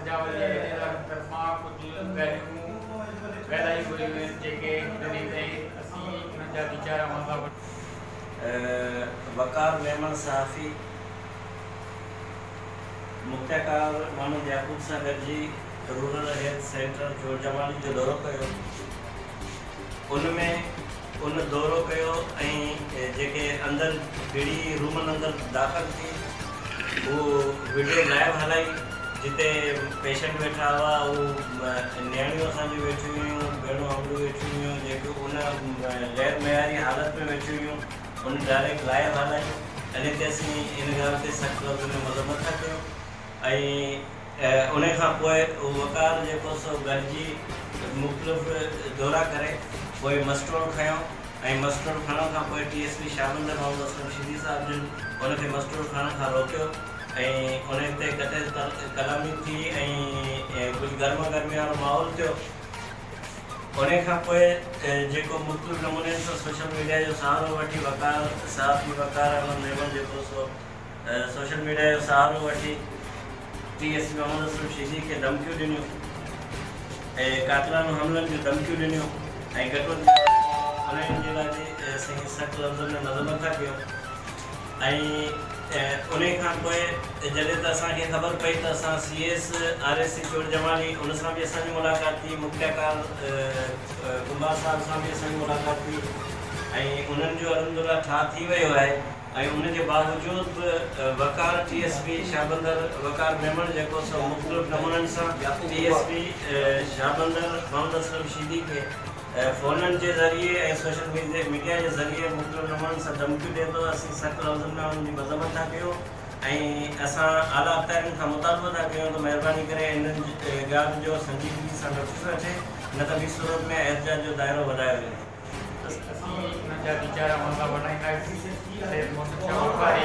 سجاول جي عهديدارن طرفان ڪجهه ڳالهيون ڳالهايون ويون آهن جيڪي هن ڏينهن تائين اسين انهن جا ويچار اوهان سان وقار ميمڻ صحافي مختيارڪار محمد يعقوب سان گڏجي رورل هيلٿ سينٽر جوڙجمالي جو دورو ڪيو. ان ۾ ان دورو ڪيو ۽ جيڪي اندر گهڙي رومن اندر داخل ٿي اهو وڊيو لائيو هلائي جتي پيشنٽ ويٺا هئا اهو نياڻيون اسان جون ويٺيون هيون ڀيڻون امڙيون ويٺيون هيون جيڪي ان غير معياري حالت ۾ ويٺيون هيون ان ڊائريڪٽ لائيو هلائي ان تي اسين ان ڳالهه تي سخت لفظن ۾ مذمت ٿا ڪيون ۽ انهي کان پوء وقار جيڪو سو گڏجي مختلف دورا ڪري پوء مسٽرول کنيو ۽ مسٽرول کڻڻ کان پوء T S P Shahbandar Muhammad Aslam Sheedi صاحب جن ان کي مسٽرول کڻڻ کان روڪيو ۽ انهي تي قطع ڪلامي ٿي ۽ ڪجهه گرما گرمي وارو ماحول ٿيو. انهي کان پوء جيڪو مختلف نمونن سان سوشل ميڊيا جو سهارو وٺي وقار صحافي وقار احمد ميمڻ جيڪو سو سوشل ميڊيا جو سهارو وٺي T S P Muhammad Aslam Sheedi کي ڌمڪيون ڏنيون ۽ قاتلانه حملن جون ڌمڪيون ڏنيون ۽ گٽون انهن جي لاء به اسين سخت لفظن ۾ مذمت ٿا ڪيون ۽ انهي کان پوء جڏهن ته اسان کي خبر پئي ته اسان C S R S C Chor Jamali ان سان به اسان جي ملاقات ٿي مختيارڪار ڪنڀار صاحب سان به اسان جي ملاقات ٿي ۽ انهن جو الحمدلله ٺاهه ٿي ويو آهي ۽ ان جي باوجود به Waqar T S P Shahbandar Waqar Memon جيڪو سو مختلف نمونن سان T S P Shahbandar Muhammad Aslam Sheedi کي فونن جي ذريعي ۽ سوشل ميڊيا جي ذريعي مختلف نمونن سان ڌمڪيون ڏئي ٿو اسين سخت لفظن ۾ انهن جي مذمت ٿا ڪيون ۽ اسان اعليٰ اختيارين کان مطالبو ٿا ڪيون ته مهرباني ڪري انهن ڳالهه جو سنجيدگي سان نوٽيس وٺي نه ته ٻي صورت ۾ احتجاج جو دائرو وڌايو ويندو. اسين انهن جا ويچار اوهان سان ونڊائينداسين. سيد محسن شاهه بخاري.